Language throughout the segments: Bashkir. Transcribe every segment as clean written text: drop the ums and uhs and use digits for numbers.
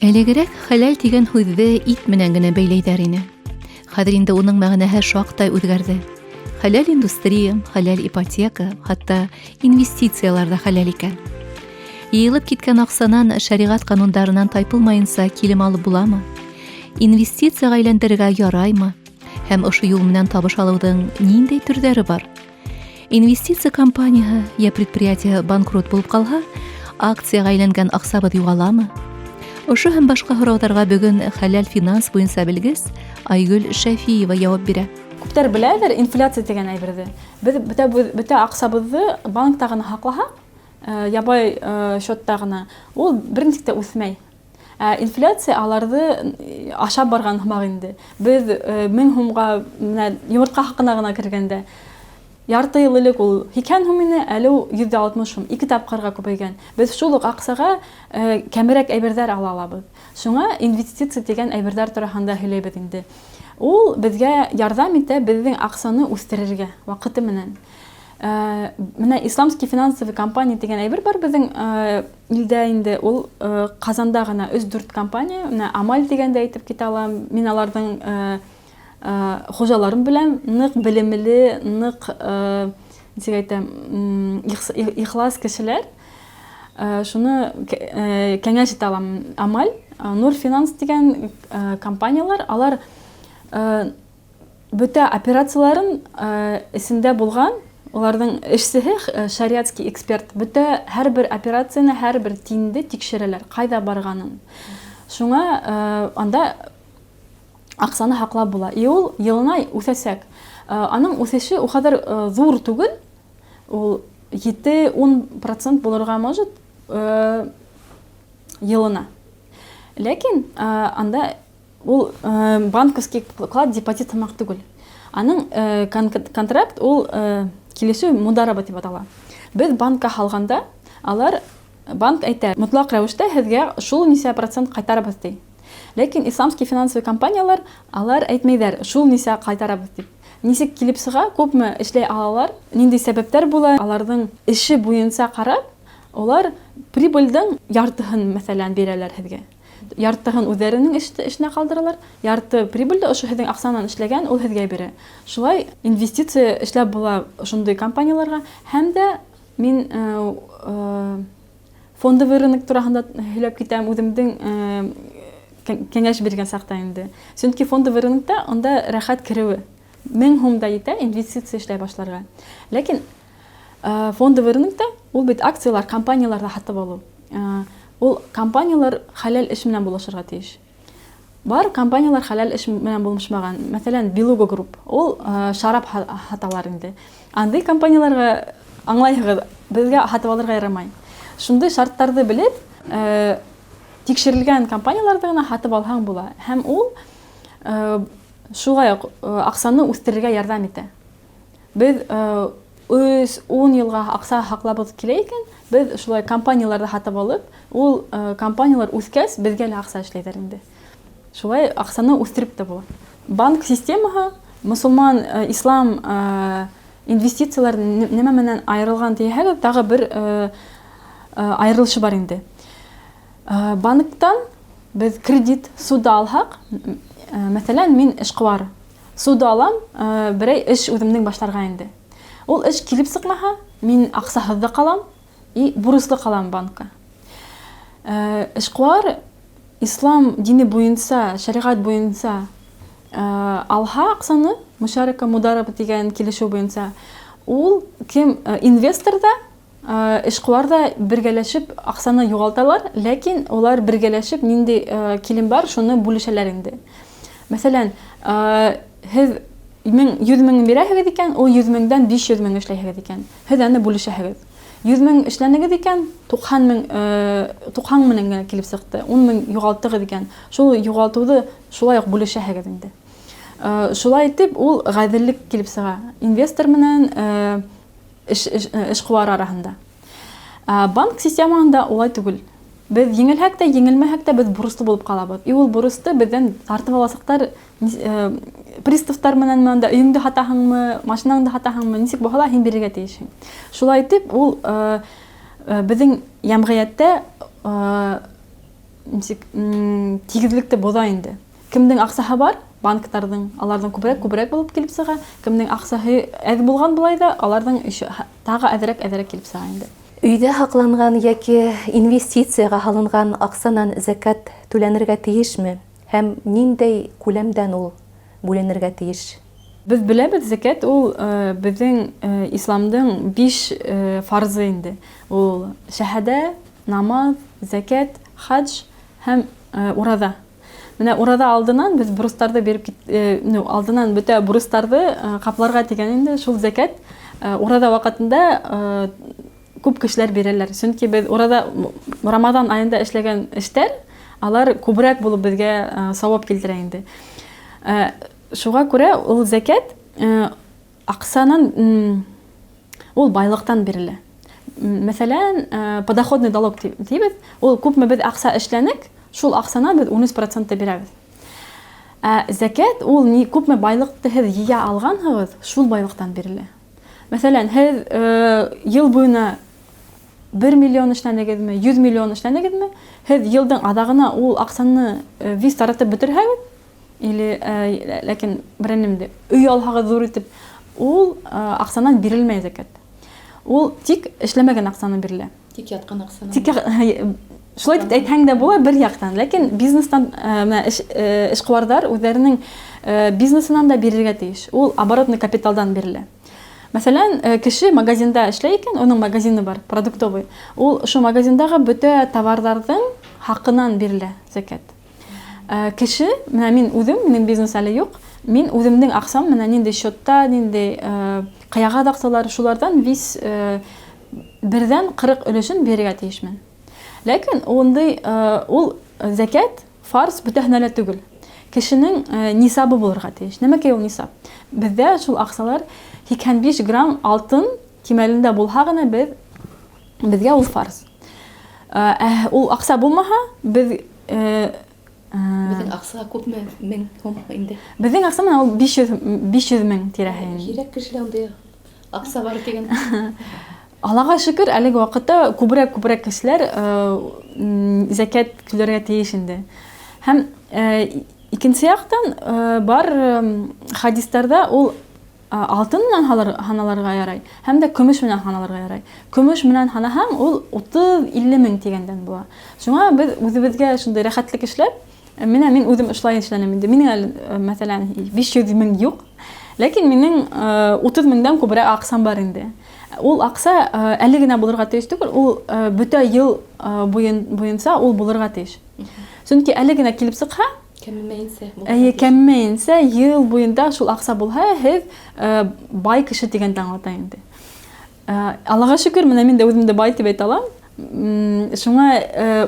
Элегерәк хәләл тигән һүҙҙе ит менән генә бәйләйҙәр ине. Хәҙер инде уның мәғәнәһе шаҡтай үҙгәрҙе. Хәләл индустрия, хәләл ипотека, хатта инвестициялар ҙа хәләл икән. Йыйылып киткән аҡсанан шәриғәт ҡанундарынан тайпылмайынса килем алып буламы? Инвестицияға әйләндерергә яраймы? Һәм ошо юл менән табыш алыуҙың ниндәй төрҙәре бар? Инвестиция компанияһы йә предприятие банкрот булып ҡалһа, акцияға әйләнгән аҡсабыҙ юғаламы? Ошо һәм башҡа һорауҙарға бөгөн хәләл финанс буйынса белгес Айгөл Шәфиева яуап бирә. Күптәр беләҙер инфляция тигән әйберҙе. Беҙ бөтә аҡсабыҙҙы банкта ғына һаҡлаһаҡ, ябай счетта ғына, ул бер нисек тә үҫмәй. Ә инфляция аларҙы ашап барған һымаҡ инде. Беҙ 1000 һумға менә йомортҡа хаҡына ғына кергәндә, ярты йыл элек ул 80 һум ине, әле ул 160 һум, 2 тапҡырға күбәйгән. Беҙ шул уҡ аҡсаға кәмерәк әйберҙәр ала алабыҙ. Шуңа инвестиция тигән әйберҙәр тураһында һөйләйбеҙ инде. Ул беҙгә ярҙам итә беҙҙең аҡсаны үҫтерергә ваҡыты менән. Менә исламский финансовый компания тигән әйбер бар беҙҙең илдә инде. Ул Ҡазанда ғына 3-4 компания. Менә Амаль тигәндә әйтеп китә алам. Мин аларҙың хужаларын беләм. Ныҡ белемле, ныҡ, нисек әйтәм, ихлас кешеләр. Шуны кәңәш итә алам. Амаль, Нур Финанс тигән компаниялар, алар бөтә операцияларын эсендә булған, уларҙың эшсеһе шариатский эксперт, бөтә һәр бер операцияны, һәр бер тинде тикшерәләр, ҡайҙа барғанын. Шуңа анда аҡсаны һаҡлап була. И ул йылына үҫәсәк. Аның үҫеше ул хәҙер ҙур түгел, ул 7-10% булырға может йылына. Ләкин анда ул банковский вклад, депозит һымаҡ түгел. Аның контракт ул килешеү мудараба тип атала. Беҙ банкка һалғанда, алар банк әйтә, мотлаҡ рәүештә һеҙгә шул нисә процент ҡайтарабыҙ ти. Ләкин исламский финансовый компаниялар алар әйтмәйҙәр, шул нисә ҡайтарабыҙ тип. Нисек килеп сыға, күпме эшләй алалар, ниндәй сәбәптәр була, аларҙың эше буйынса ҡарап, улар прибыльдың яртыһын, мәҫәлән, бирәләр һеҙгә. Яртыһын үҙҙәренең эшенә ҡалдыралар, ярты прибыльде ошо һеҙҙең аҡсанан эшләгән, ул һеҙгә бирә. Шулай инвестиция эшләп була ошондай компанияларға. Һәм дә мин фондовый рынок тураһында һөйләп китәм үҙемдең кәңәш биргән саҡта инде. Сөнки фондовый рынокта унда рәхәт кереүе. 1000 һум да етә инвестиция эшләй башларға. Ләкин фондовый рынокта ул бит акциялар, компанияларҙы һатып алыу. Ул компаниялар хәләл эш менән булышырға тейеш. Бар компаниялар хәләл эш менән булышмаған. Мәҫәлән, Белуга Групп, ул шарап һаталар инде. Андый компанияларға аңлайһығыҙ, беҙгә һатып алырға ярамай. Шундай шарттарҙы белеп, тикшерелгән компанияларҙы ғына һатып алһаң була. Һәм ул шулай уҡ аҡсаны үҫтерергә ярҙам итә. Беҙ 3-10 йылға аҡса һаҡлабыҙ килә икән, беҙ шулай компанияларҙы һатып алып, ул компаниялар үҫкәс, беҙгә лә аҡса эшләйҙәр инде. Шулай аҡсаны үҫтереп тә була. Банк системаһы мосолман, ислам инвестициялар нимә менән айырылған тиһәгеҙ, тағы бер айырылышы бар инде. Банктан беҙ кредит суда алһаҡ, мәҫәлән, мин эшҡыуар. Суда алам, берәй эш үҙемдең башларға инде. Ул эш килеп сыҡмаһа, мин аҡсаһыҙ ҙа ҡалам и бурыслы ҡалам банкка. Эшҡыуар ислам дине буйынса, шәриғәт буйынса алһа аҡсаны, мушарака мудараба тигән килешеү буйынса, ул кем, инвестор да, эшҡыуар да бергәләшеп аҡсаны юғалталар, ләкин улар бергәләшеп ниндәй килем бар, шуны бүлешәләр инде. Мәҫәлән, һеҙ 100 мең бирәһегеҙ икән, ул 100 меңдән 500 мең эшләйһегеҙ икән, һеҙ аны бүлешәһегеҙ. 100 мең эшләнегеҙ икән, туҡһан мең генә килеп сыҡты, 10 мең юғалттығыҙ икән, шул юғалтыуҙы шулай уҡ бүлешәһегеҙ инде. Шулай итеп, ул ғәҙеллек килеп сыға инвестор менән эшҡыуар араһында. Банк системаһында улай түгел. Беҙ еңелһәк тә, еңелмәһәк тә, беҙ бурыслы булып ҡалабыҙ. И ул бурысты беҙҙән тартып аласаҡтар, приставтар менәнме, анда өйөңдө һатаһыңмы, машинаңды һатаһыңмы, нисек булһа ла һин бирергә тейешһең. Шулай итеп, ул беҙҙең йәмғиәттә нисек тигеҙлекте боҙа инде. Кемдең аҡсаһы бар, банктарҙың, аларҙың күберәк күберәк булып килеп сыға, кемдең аҡсаһы әҙ булған былай ҙа, аларҙың тағы әҙерәк әҙерәк килеп сыға инде. Өйҙә һаҡланған йәки инвестицияға һалынған аҡсанан зәкәт түләнергә тейешме? Һәм ниндәй күләмдән ул бүленергә тейеш? Беҙ беләбеҙ, зәкәт ул беҙҙең исламдың 5 фарзы инде. Ул шәһәдә, намаҙ, зәкәт, хадж һәм ураҙа. Менә ураҙа алдынан беҙ бурыстарҙы биреп ну, алдынан бөтә бурыстарҙы ҡапларға тигән инде шул зәкәт ураҙа ваҡытында күп кешеләр бирәләр. Сөнки беҙ ураҙа Рамаҙан айында эшләгән эштәр алар күберәк булып беҙгә сауап килтерә инде. Шуға күрә ул зәкәт аҡсанан, ул байлыҡтан бирелә. Мәҫәлән, подоходный налог тибеҙ, ул күпме беҙ аҡса эшләнек, шул аҡсанан беҙ 13% бирәбеҙ. Ә зәкәт ул ни күпме байлыҡты һеҙ йыя алғанһығыҙ, шул байлыҡтан бирелә. Мәҫәлән, һеҙ йыл буйына 1 миллион эшләнегеҙме, 100 миллион эшләнегеҙме, һеҙ йылдың аҙағына ул аҡсаны виз таратып бөтөрһәгеҙ, или ләкин берәр нимә өй алһағыҙ ҙур итеп, ул аҡсанан бирелмәй зәкәт. Ул тик эшләмәгән аҡсанан бирелә. Тик ятҡан аҡсанан. Тик шулай итеп әйтһәң дә була бер яҡтан, ләкин бизнестан менә эшҡыуарҙар үҙҙәренең бизнесынан да бирергә тейеш. Ул оборотный капиталдан бирелә. Мәҫәлән, кеше магазинда эшләй икән, уның магазины бар, продуктовый. Ул ошо магазиндағы бөтә товарҙарҙың хаҡынан бирелә зәкәт. Кеше, менә мин үҙем, минең бизнес әле юҡ, мин үҙемдең аҡсам менә ниндәй счетта, ниндәй ҡаяғаҙ аҡсалар, шуларҙан вис берҙән 40 өлөшөн бирергә тейешмен. Ләкин ундай ул зәкәт фарз бөтәһенә лә түгел. Кешенең нисабы булырға тейеш. Нәмәкәй ул нисаб? Беҙҙә шул аҡсалар 85 грамм алтын кимәлендә булһа ғына беҙгә ул фарз. Ул аҡса булмаһа, беҙ Беҙҙең аҡса күпме мең һум инде? Беҙҙең аҡса менән ул 500 мең тирәһе инде. Һирәк кешелә ундай аҡса бар тигән. Аллаға шөкөр, әлеге ваҡытта күберәк кешеләр зәкәт түләргә тейеш инде. Һәм икенсе яҡтан бар хадистарҙа ул алтын менән һаналарға ярай, һәм дә көмөш менән һаналарға ярай. Көмөш менән һанаһаң, ул 30-50 мең тигәндән була. Шуңа беҙ үҙебеҙгә шундай рәхәтлек эшләп, менә мин үҙем ошолай эшләнем инде. Минең әле, мәҫәлән, 500 мең юҡ, ләкин минең 30 меңдән күберәк аҡсам бар инде. Ул аҡса әле генә булырға тейеш түгел, ул бөтә йыл буйынса ул булырға тейеш. Сөнки әле генә килеп сыҡһа, кәмемәйенсә булырға Әйе, тейеш. кәмемәйенсә йыл буйында шул аҡса булһа, һеҙ бай кеше тигәнде аңлата инде. Аллаға шөкөр, менә мин дә үҙемде бай тип әйтә алам. Шуңа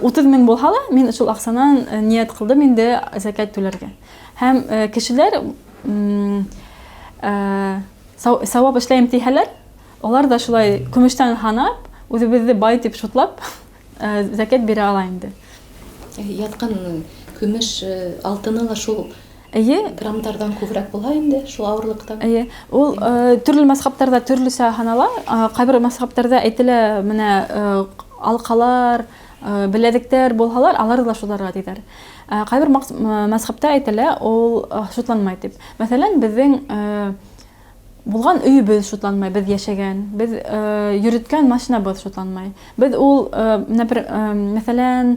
30 мең булһа ла, мин шул аҡсанан ниәт ҡылдым инде зәкәт түләргә. Һәм кешеләр, сауап эшләйем тиһәләр, алар да шулай көмөштән һанап, үҙебеҙҙе бай тип шутлап, зәкәт бирә ала инде. Ятҡан көмөш, алтыны ла шул Эйе. граммдарҙан күберәк була инде, шул ауырлыҡтан. Эйе. Ул төрлө мазхабтарҙа төрлөсә һанала. Ҡайбер мазхабтарҙа әйтелә, менә алҡалар, беләҙектәр булһалар, алар ҙа шуларға тиҙәр. Ҡайбер мазхабта әйтелә, ул шутланмай тип. Мәҫәлән, беҙҙең булған өйөбөҙ шутланмай, беҙ йәшәгән, беҙ йөрөткән машинабыҙ шутланмай. Беҙ ул менә бер мәҫәлән,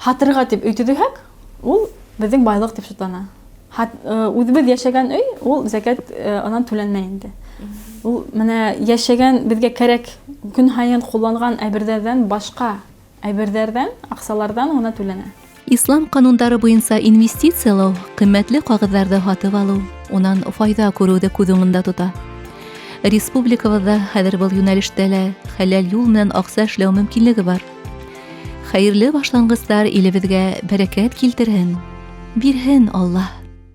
һатырға тип өй төҙөһәк, ул беҙҙең байлыҡ тип шутлана. Үҙебеҙ йәшәгән өй, ул зәкәт анан түләнмәй инде. Ул менә йәшәгән, беҙгә кәрәк көн һайын ҡулланған әйберҙәрҙән башҡа әйберҙәрҙән, аҡсаларҙан ғына түләнә. Ислам ҡанундары буйынса инвестициялау ҡиммәтле ҡағыҙҙарҙы һатып алыу, унан файҙа күреүҙе күҙ уңында тота. Республикабыҙҙа хәҙер был йүнәлештә лә хәләл юл менән аҡса эшләү мөмкинлеге бар. Хәйерле башланғыстар илебеҙгә бәрәкәт килтерһен, бирһен Аллаһ.